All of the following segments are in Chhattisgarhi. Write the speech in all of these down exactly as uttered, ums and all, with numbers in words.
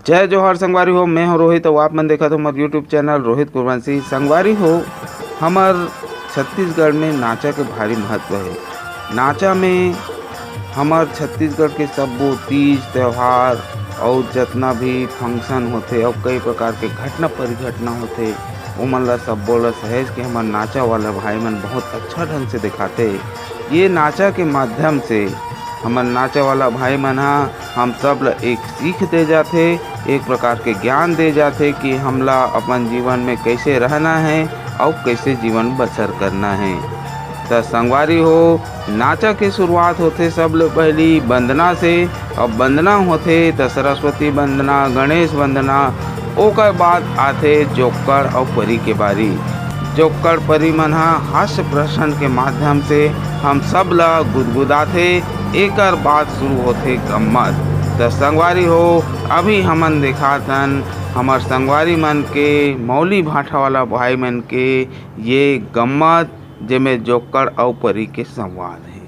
जय जोहार संगवारी हो, मैं हूं रोहित, अउ आप मन देखत हो हमर YouTube चैनल रोहित कुरवंशी। संगवारी हो, हमर छत्तीसगढ़ में नाचा के भारी महत्व हे। नाचा में हमर छत्तीसगढ़ के सब्बो तीज, त्योहार अउ जतना भी function होथे अउ कई प्रकार के घटना परिघटना होथे, ओमन ला सब्बो ला सहेज के हमर नाचा वाला भाई मन बहुत अच्छा ढंग से दिखाथे। ये नाचा के माध्यम से हमर नाचा वाला भाई मन ह हम सब ल एक सीख दे जाथे, एक प्रकार के ज्ञान दे जाथे कि हमला अपन जीवन में कैसे रहना है अउ कैसे जीवन बसर करना है। त संगवारी हो, नाचा के शुरुआत होथे सबले पहली वंदना से। अब वंदना होथे त सरस्वती वंदना, गणेश वंदना, ओकर बाद आथे जोक्कड़ अउ परी के बारी। जोक्कड़ परी मन ह हास्य प्रसंग के माध्यम से हम सब ल गुदगुदाथे। एकर बाद शुरू होथे गम्मत। त संगवारी हो, अभी हमन देखाथन हमर संगवारी मन के, मौली भाठा वाला भाई मन के ये गम्मत, जेमे जोक्कड़ अउ परी के संवाद हे।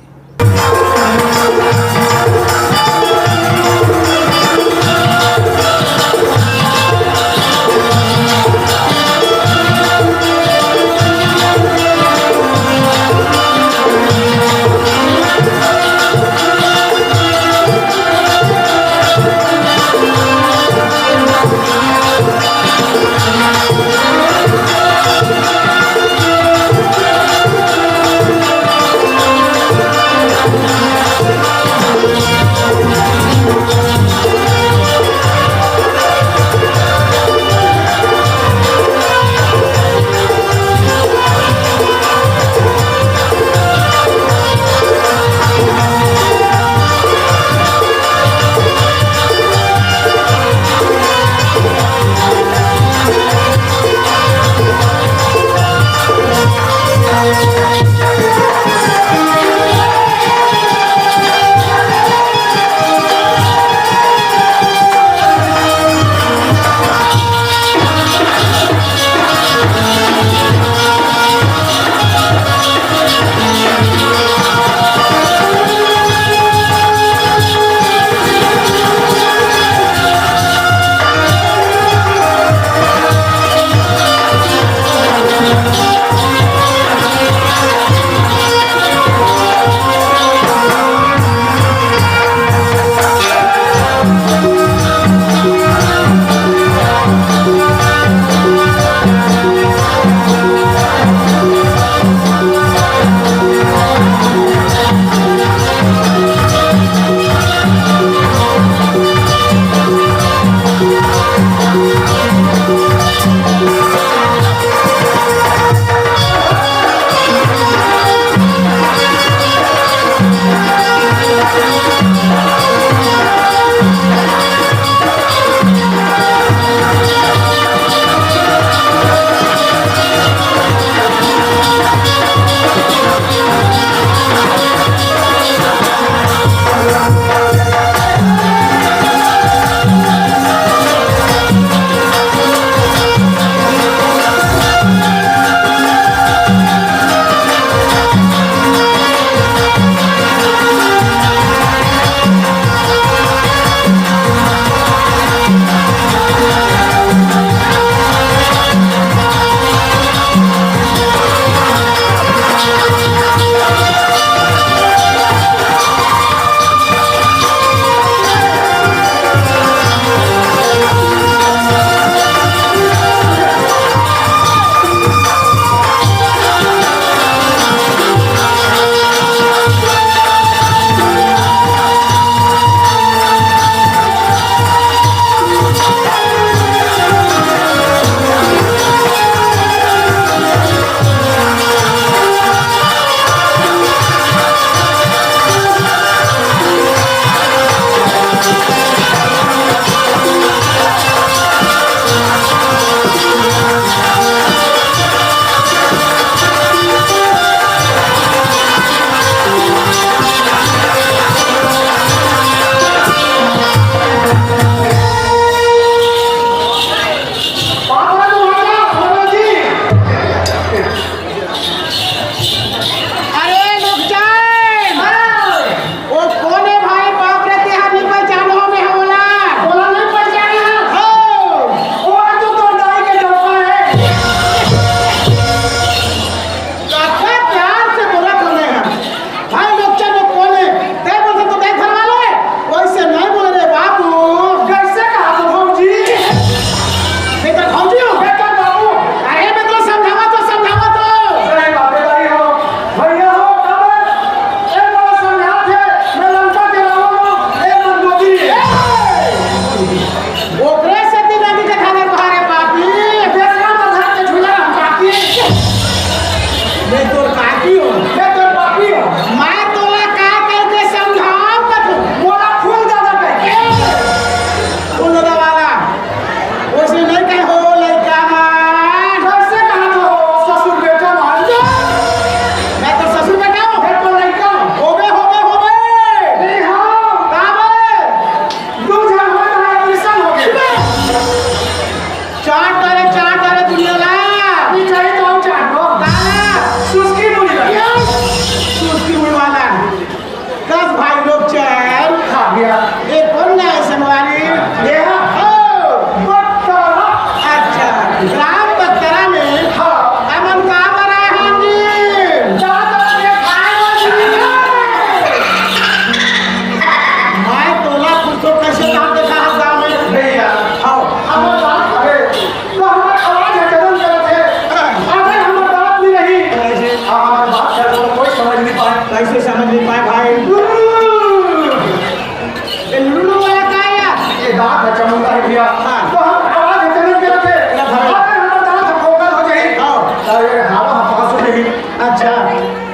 हाँ। तो हम आवाज अचानक के रखे। ना भाई। अरे, हमर दांत फोकल हो जाही। हाँ। अरे, हवा ह पास हो जाही। अच्छा।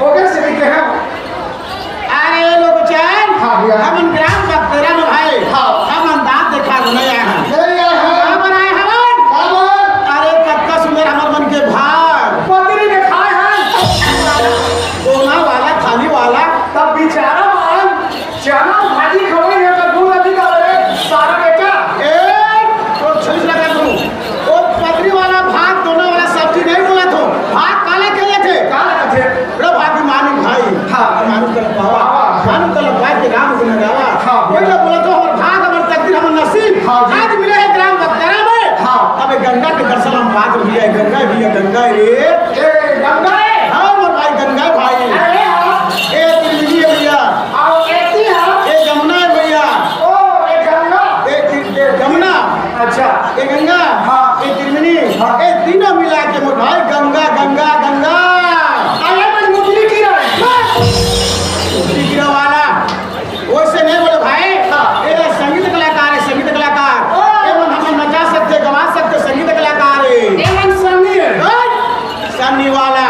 ओकर से भी कहे। अरे लोग चैन, हाँ भैया। हमन ग्राम बख्तरा में भाई, हाँ। हमन दांत देखाय बर नइ आए हन। नइ आए हन। काबर आए हवन? काबर? अरे कतका सुंदर हमर मन के भाग। पतरी में खाए हन। दोना वाला, थाली वाला। तब बेचारा मन चना भाजी खवई हे त दूध अधिक आवे रे, सारा बेटा। ए, तो छुइस लगा तू। ओ पतरी वाला भात, दोना वाला सब्जी नहीं बोला तू। भात काला कहे थे? काला कहे थे? रे भाभी मानी भाई। हाँ। मानुष तन पावा। पावा। मानुष तन पाए के राम गुण गावा। हाँ। कोई ना बोला तो हमर भाग, हमर तकदीर, हमर नसीब। हाँ जी। आज मिले हैं ग्राम बख्तरा में। हाँ। अब ये गंगा के दर्शन हम पात्र भी है। गंगा भी है, गंगा रे। ए, गंगा है? हाँ, मोर भाई, गंगा है भाई। अरे हाँ। ए, त्रिवेणी है भैया। आओ, एती हाँ। ए, जमुना है भैया। ओ, ए, गंगा। ए, ति-, ए, जमुना। अच्छा। ए, गंगा। हाँ। ए, त्रिवेणी। हाँ। ए, तीनों मिला के मोर भाई, गंगा, गंगा, गंगा। अरे, बस मुकली की रहे। मुकली गिरा वाला। वैसे नहीं बोले भाई, हाँ। ये संगीत कलाकार है, संगीत कलाकार। हाँ। ये मन हमन नचा सकते, गवा सकते, संगीत कलाकार है। ये मन संगी है। हाँ? सन्नी वाला,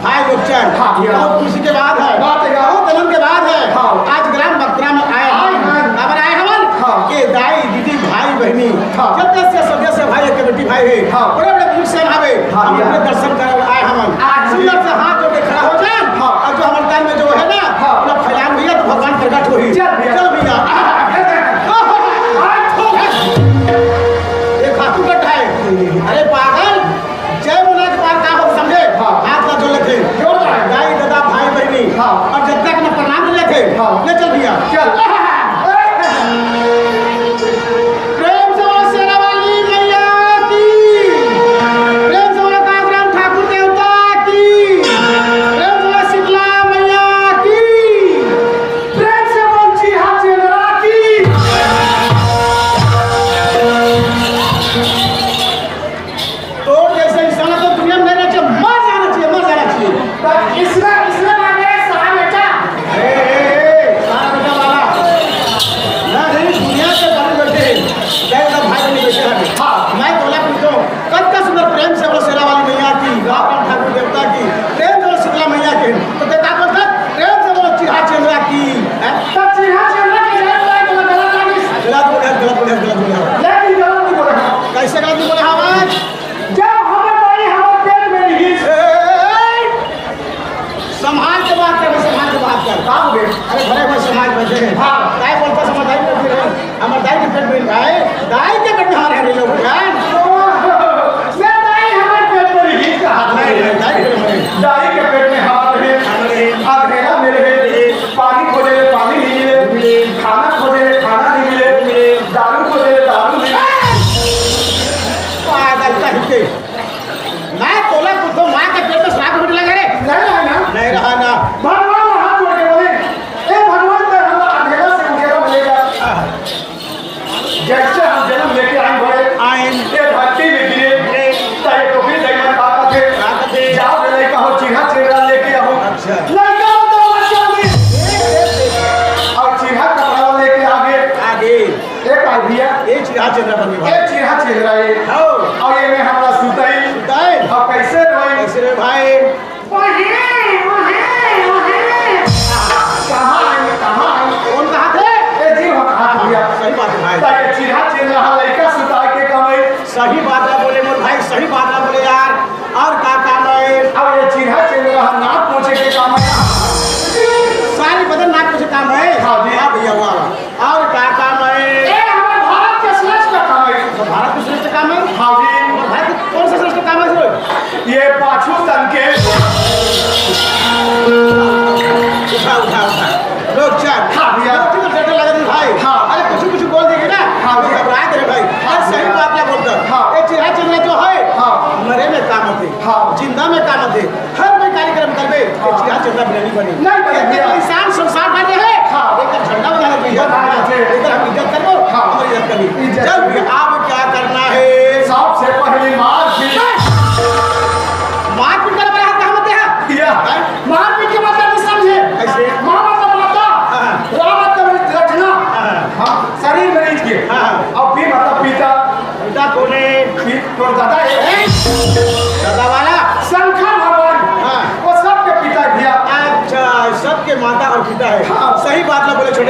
भाई लोग चल। हाँ, भैया। बहुत खुशी के बात है। बात है। बहुत आनंद के बात है। हाँ। आज ग्राम बख्तरा में आए हाँ, हैं। हाँ। काबर आए हवन? हाँ। ये दाई, दीदी, भाई, बहनी, हाँ। जब तक से सदस्य भाई, ये कमेटी भाई है, हाँ। बड़े बड़े बुजुर्ग से आवे, हाँ, हम भैया। अपने दर्शन कर आए हवन। आज सुंदर से हाथ जोड़ के खड़ा हो जाए। हाँ। और जो हमारे तन में जो है ना, हाँ। पूरा फैलान भैया, तो भगवान प्रकट होही। चल भैया। चल भैया। ये खातू कट्ठा है। अरे पागल, जय बोला के बाद का हो समझे? हाँ। हाथ ला जोड़ लेथे। जोड़ रहा है। दाई, दादा, भाई, बहनी। हाँ। और जब तक न प्रणाम कर लेथे। हाँ। ले चल भैया। चल। प्रेम से बोलो शेरा वाली मैया की। प्रेम से बोलो काकराम ठाकुर देवता की। प्रेम से बोलो शीतला मैया की। प्रेम से बोल चिहा चेलरा की। तोर जैसे इंसान तो दुनिया में नहीं रहना चाहिए, मर जाना चाहिए, मर जाना चाहिए। पर इसमें, इसमें मांगे सारा बेटा। ए, ए, ए, सारा बेटा वाला। नहीं, दुनिया के बड़े बैठे हैं। जय का भाई बहन बैठे हैं। हाँ। मैं बोला पूछो, कब का सुंदर प्रेम से बोलो शेरा वाली मैया की, राम ठाकुर देवता की, प्रेम से बोलो शीतला मैया की। तो क्या बोलता? प्रेम से बोलो चिहा चंद्रा की। हैं? तो चिहा चंद्रा के जय बोला, गलत, गलत, गलत। गलत बोले, गलत बोले, गलत बोले। लेकिन गलत नहीं बोला। कैसे गलत नहीं बोला आवाज? जब हमर दाई हमर पेट में रहिस। ए, संभाल के बात कर, संभाल के बात कर। का हो गए? अरे, भले भाई समाज में थे। हाँ। दाई बोलता समझ दाई में फिर हमर दाई के पेट में, दाई, दाई के पेट में हमारे हरे लोग हैं। मैं दाई हमर पेट में रहिस कहा। नहीं, नहीं, दाई के पेट में। दाई के पेट में हमारे हैं। हमारे हैं। अंधेरा में रहे। पानी खोजे, पानी नहीं मिले। खाना खोजे, खाना नहीं मिले। दारू खोजे, दारू नहीं मिले। पागल कहीं के। मैं तोला कुछो माँ के पेट में श्राप होने लगा रे। नहीं रहा ना। नहीं रहा ना। भगवान हाथ जोड़ के बोले, "ए भगवान, तैं हमला अंधेरा से उजेला में ले जा।" जैसे हम जन्म लेके आए बड़े, आए। ये धरती में गिरे, गिरे। तो ये टोकरी दई मन का कथे? का कथे? जाओ रे लइका हो, चिन्हा चेहरा लेके आओ। अच्छा। लइका हो तो बच्चा भी। और चिन्हा कपड़ा लेके आगे। आगे। एक आ भैया। ये चिन्हा चेहरा बन गया। ये चिन्हा चेहरा ये। हाँ। और ये में हमरा सुताई। सुताई। और कैसे रोई? कैसे रे भाई? ओहे, ओहे, ओहे। कहाँ है, कहाँ है? कौन कहा थे? ए जी, हम कहा भैया। सही बात है भाई। तो ये चिन्हा चेहरा लइका सुता के कमाई। सही बात ना बोले मोर भाई, सही बात ना बोले यार। और का काम है? अब ये चिन्हा चेहरा नाक पोछे के काम है। सारी बदन नाक पोछे काम है। हाँ जी। वाह भैया, वाह, वाह। और का काम है? ए, हमर भारत के श्रेष्ठ काम है। तो भारत के श्रेष्ठ काम है? हाँ जी। भारत के कौन सा श्रेष्ठ काम है सर? ये पाछू तन के। उठा, उठा, उठा। लोग चल। हाँ भैया। लोग चल, डर लगा दे भाई। हाँ। अरे कुछ, कुछ बोल देंगे ना। हाँ भैया। घबराए तेरे भाई। हाँ। अरे सही बात ना बोलता। हाँ। ये चिन्हा चेहरा जो है, हाँ। मरे में काम आते। हाँ। जिंदा में काम आते। हर कोई कार्यक्रम करबे, हाँ। चिन्हा चेहरा बिना नहीं बने। नहीं बने, ये भैया। इंसान संसार में रहे, हाँ। एक झंडा बना दे भैया। बना दे। एक हम इज्जत करबो, हाँ। हमारी इज्जत करनी। इज्जत चल करनी। भैया, अब क्या करना है? सबसे पहले मारपीट। मारपीट करे वाला हाथ कहाँ होते हैं? भैया। हैं? मारपीट के मतलब नहीं समझे। कैसे? माँ मतलब माता, हाँ। रा मतलब रचना। हाँ। हाँ, शरीर में रीझ के। हाँ। और फिर मतलब पिता।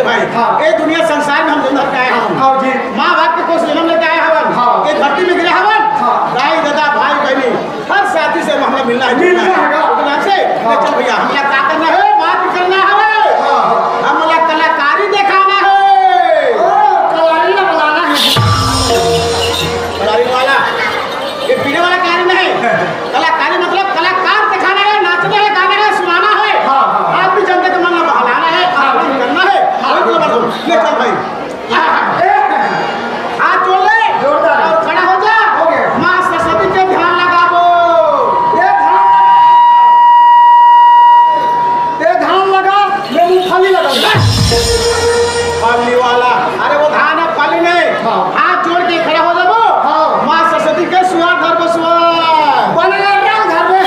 भाई, हाँ। ये दुनिया संसार में हम जन्म लेके आए हवन। हाँ जी। माँ बाप के कोख से जन्म लेके आए हवन। हाँ। ये धरती में गिरे हवन। हाँ। दाई, दादा, भाई, बहनी, हर साथी से हमला मिलना है, मिलना है। ओकर नाम से, हाँ। ले चल भैया, हमला का करना है, बात करना है। हाँ। हमला कलाकारी दिखाना है। ओ, कलाकारी ना बनाना है। कलाकारी वाला, ये पीने वाला कलाकारी नहीं। कलाकारी मतलब कलाकार दिखाना है, नाचना है, गाना है, सुनाना है। हाँ, हाँ। आदमी जनता के मन में बहलाना है, हाँ। आनंद करना है। हाँ। आनंद करना है। ले चल भाई। हाथ जोड़ ले। जोरदार। अउ खड़ा हो जा। हो गया। माँ सरस्वती के ध्यान लगाबो। ये ध्यान लगा। ये ध्यान लगा, मैं मूंगफली लगा। फली वाला। अरे वो धान है, फली नहीं। हाँ। हाथ जोड़ के खड़ा हो जाबो। हाँ। माँ सरस्वती के सुआ धर बसुआ। बनेगा क्या घर में?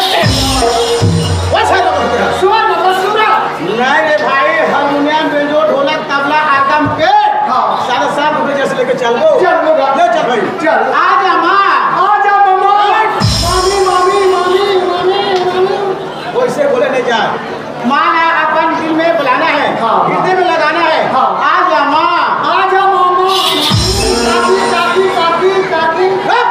वैसा तो बोलते हैं। सुआ मतलब सुरा। नहीं रे भाई, हारमोनियम, बेंजो, ढोलक, तबला, आगम के हाँ। साढ़े सात बजे से लेके चल दो। चल दो। ले चल भाई। चल। आजा माँ। आजा मामा। मामी, मामी, मामी, मामी, मामी। वैसे बोले नहीं जा। माँ ना अपन दिल में बुलाना है, हाँ, हाँ। हृदय में लगाना है। हाँ। आजा माँ। आजा मामा। काकी, काकी, काकी, काकी। हट।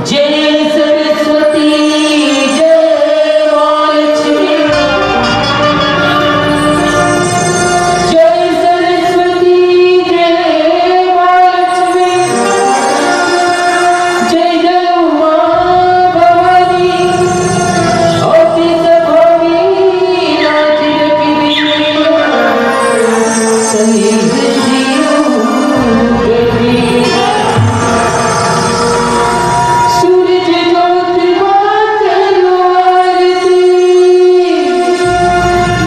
जय सरस्वती, जय माँ लक्ष्मी। जय सरस्वती, जय माँ लक्ष्मी। जय जय उमा भवानी। अति सभानी नाच रखी। सूरज जोत मातल आरती,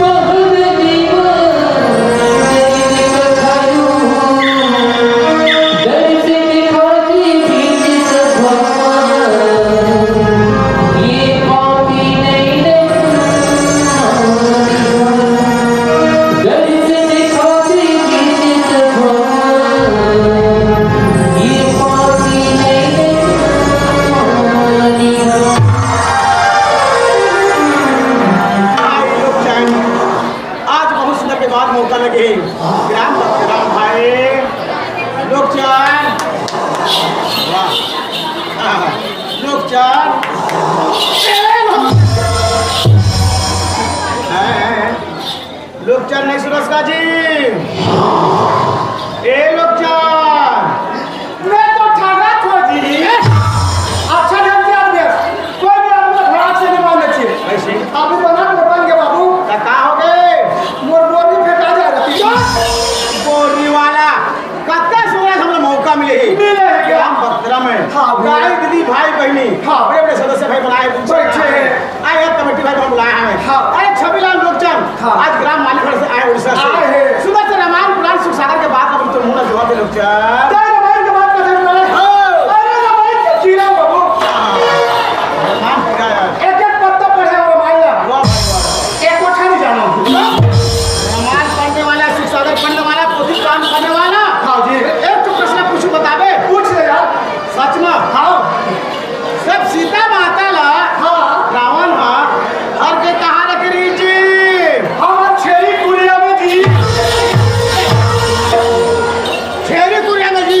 महादेवा जय जय करो। दर्शन खातिर बीच सभा, ये पापी नैनन आज बहुत सुंदर के बाद मौका लगे। ग्राम, ग्राम भाई, लोग चार। वाह। लोग चार। लोग चार नहीं सुरस का जी। ए लोग चार। मैं तो ठगा खोजी। अच्छा ढंग से आदमी। कोई भी आदमी को खराब से नहीं मानना चाहिए। कैसे? अभी बना तो बन गया बाबू। तो का हो गए? मोर बोरी फेंका जा रहा है। बोरी वाला। कत्ते सुने हमला मौका मिले ही। मिले है क्या? ग्राम बत्रा में। हाँ, गाय दीदी भाई बहनी। हाँ। बड़े बड़े सदस्य भाई बनाए बैठे हैं। आए हैं कमेटी भाई को हम बुलाया है। हाँ। अरे छवि लाल लोकचंद, हाँ। आज ग्राम मालीखड़ा से आए उड़ीसा से। आए हैं। सुंदर से रामायण पुराण सुख सागर के बात अब तो मुंह ना जवाब दे लोकचंद। तो रामायण के बात कथा सुना रहे? हाँ। अरे रामायण के कीड़ा बाबू। रामायण पूरा यार। एक एक पत्ता पढ़े हो रामायण का। वाह भाई वाह। एक कोठा नहीं जाना। रामायण पढ़ने वाला, सुख सागर पढ़ने वाला, पोथी पुराण पढ़ने वाला। हाँ जी। एक तो प्रश्न पूछू बताबे। पूछ ले यार। सच में? हाँ। सब सीता माता ला हाँ। रावण हा हर के कहाँ रखे रही जी? हाँ, छेरी कुरिया में जी। छेरी कुरिया में जी?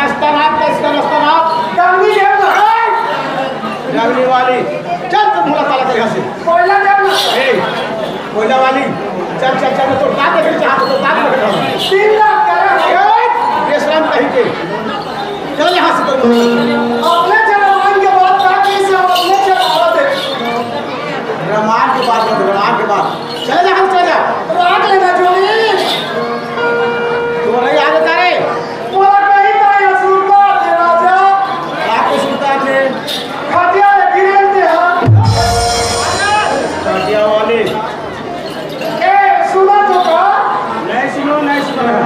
रास्ता रात, रास्ता रात। डांगनी देव ना। डांगनी वाली। चल, तू मुला ताला कर यहाँ से। कोयला देव ना। ए, कोयला वाली। चल, चल, चल, तो दांत देखे, जहाँ तो दांत देखे। तीन लाख का है। ए, बेशरम कहीं के। चल यहाँ से तो। अपने जवान के बात का कैसे अपने जवान दे। रमान के बात कर, रमान के बात। चल यहाँ से, चल जा। राख लेना जोड़ी। तो नहीं आगे करे। मोला कहीं का या सुनता थे राजा। आपको सुनता थे। खटिया में गिरे थे हम। खटिया वाले। ए, सुना तो का? नहीं सुनो, नहीं सुनो।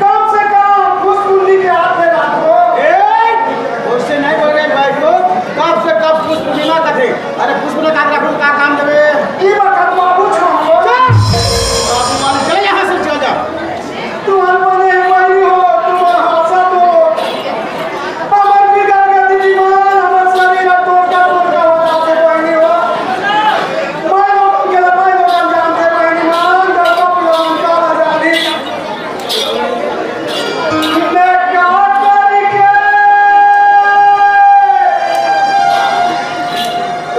कम से कम पुष्पुनी के हाथ में रखो। ए, उससे नहीं बोल रहे भाई को, कब से कब पुष्प बीमा का थे? अरे पुष्प ने काम रखो, का काम देवे? ई बात हम बाबू छो। चल। बाबू मान, चल यहाँ से, चल जा। तुम्हारे बने भाई हो, तुम्हारा हादसा तो। हमर बिगड़ गए दीदी मान, हमर शरीर अब टोटका टोटका हो जाते बहनी हो। मैं लोगन के लिए, मैं लोगन जानते बहनी मान, गलत लोगन का आजादी। मैं का करी के?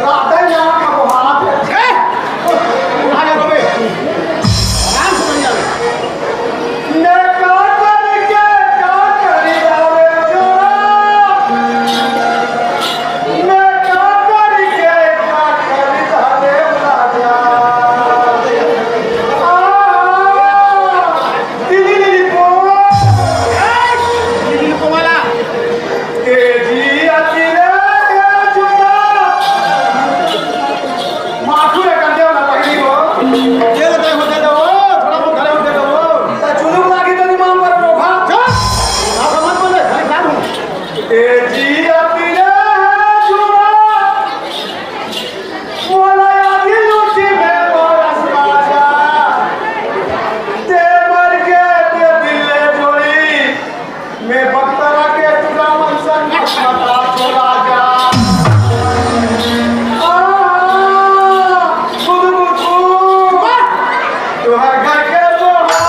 राधे ना का बुहारा पे। ए! उठा ले बबे। आराम से बन जावे। माथुरे कंधे वाला पहली हो। ये बताए होते तो वो, थोड़ा बहुत धरे होते तो वो। ता चुलुक लागी तो नहीं मान पर रोखा। चुप! आप मत बोले, खाली काम हो। ए जी अपने जुआ। मोला आदि लूटी में परस राजा। ते मर के ते दिले जोड़ी। मैं बख्तरा के तुला मनसन मत बता छोड़ा जा। आ, बुदबुदू। तुहर घर के लोहा।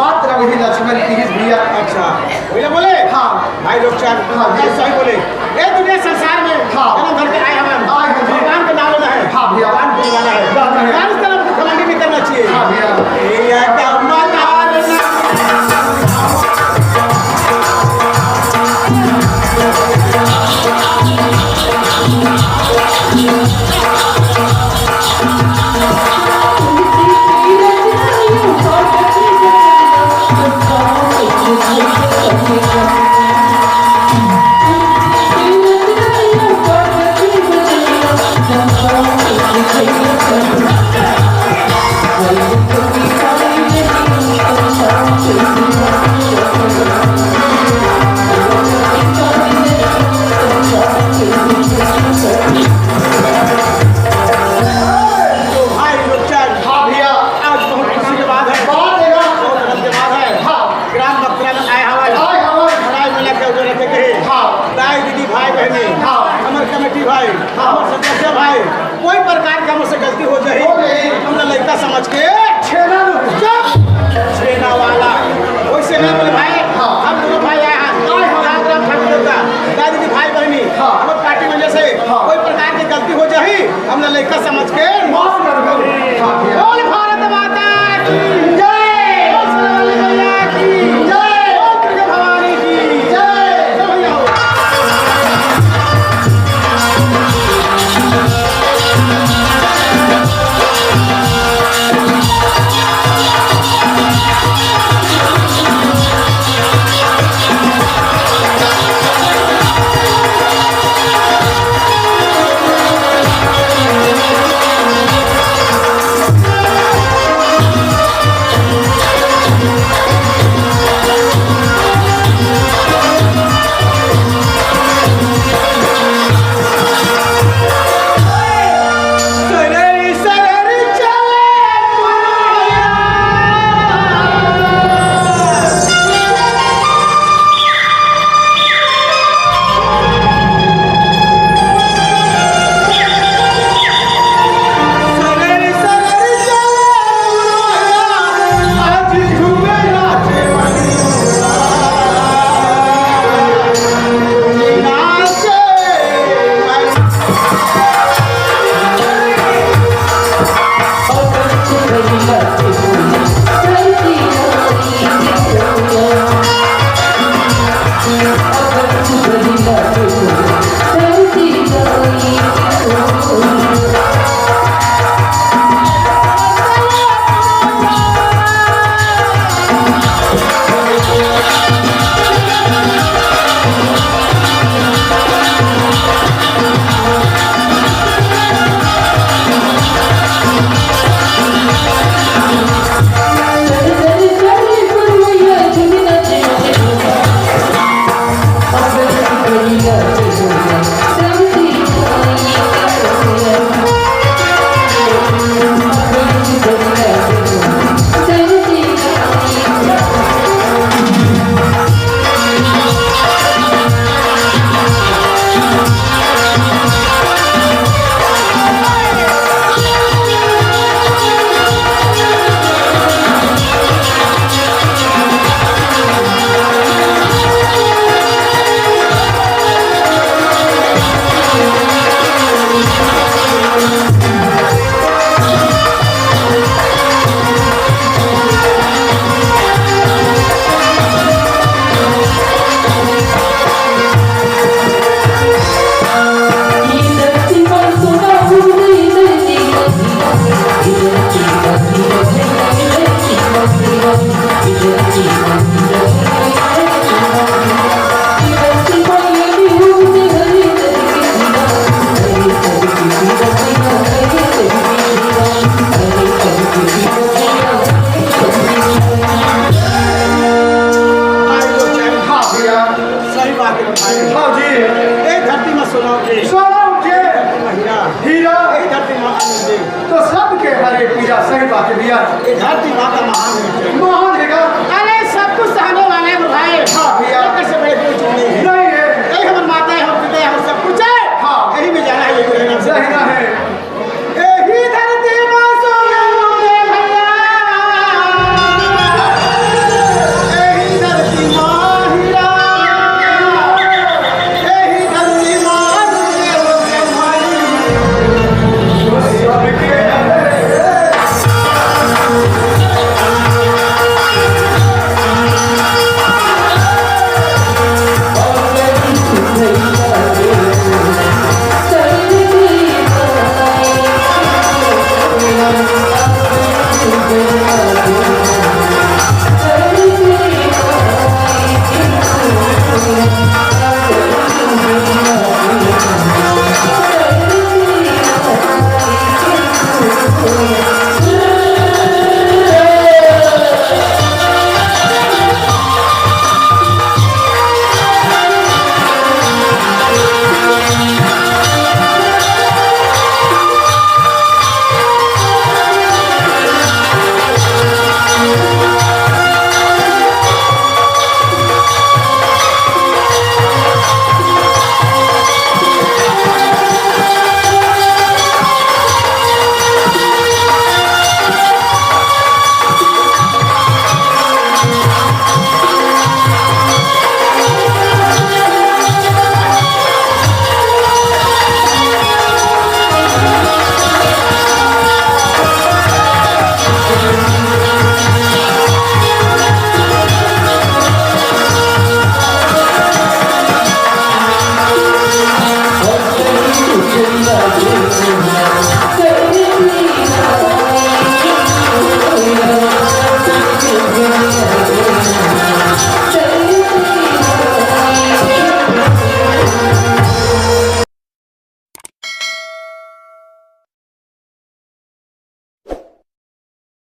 बात रहा वही लक्ष्मण की ही भैया। अच्छा, भैया बोले? हाँ। भाई लोग चार, हाँ, जी। सही बोले। ए दुनिया संसार में हाँ। जन्म धर के आए हम। आए हम, जी। भगवान के नाम लेना है। हाँ, भैया। भगवान को बुलाना है। जाना है। यार, इस तरह की घमंडी नहीं करना चाहिए। हाँ, भैया। ए, या क्या मत तो भाई लोग चार, हाँ भैया। आज बहुत खुशी की बात है। बात है ना? बहुत आनंद की बात है। हाँ। ग्राम बख्तरा में आए हवा। आए हवा। बड़ा मिला के उधर रखे के। हाँ। दाई दीदी भाई बहनी। हाँ। हमर कमेटी भाई। हाँ। हमर सदस्य भाई। कोई प्रकार के हमसे गलती हो जाए। हो जाए। हमला लड़का समझ के। छेना नु। चुप। छेना वाला। वैसे नहीं बोले भाई। हाँ। हम दोनों भाई आए हैं। आए हवा। राम राम ठाकुर देवता। दाई दीदी भाई बहनी। हाँ। हमर पार्टी वजह से हाँ। कोई प्रकार की गलती हो जाए। हमला लइका समझ के माफ कर दो। बोल भारत माता की जय। बोल सरस्वती मैया की जय। बोल दुर्गा भवानी की जय। जय भैया हो। भाई लोग चाहे हाँ भैया। सही बात है भाई। हाँ जी। ए धरती में सोना उठे। सोना उठे। हीरा। हीरा। ए धरती में आनंद दे। तो सबके हरे पीरा, सही बात है भैया। ए धरती माता महान है। महान है का? अरे सब कुछ सहने वाले हैं भाई। हाँ भैया।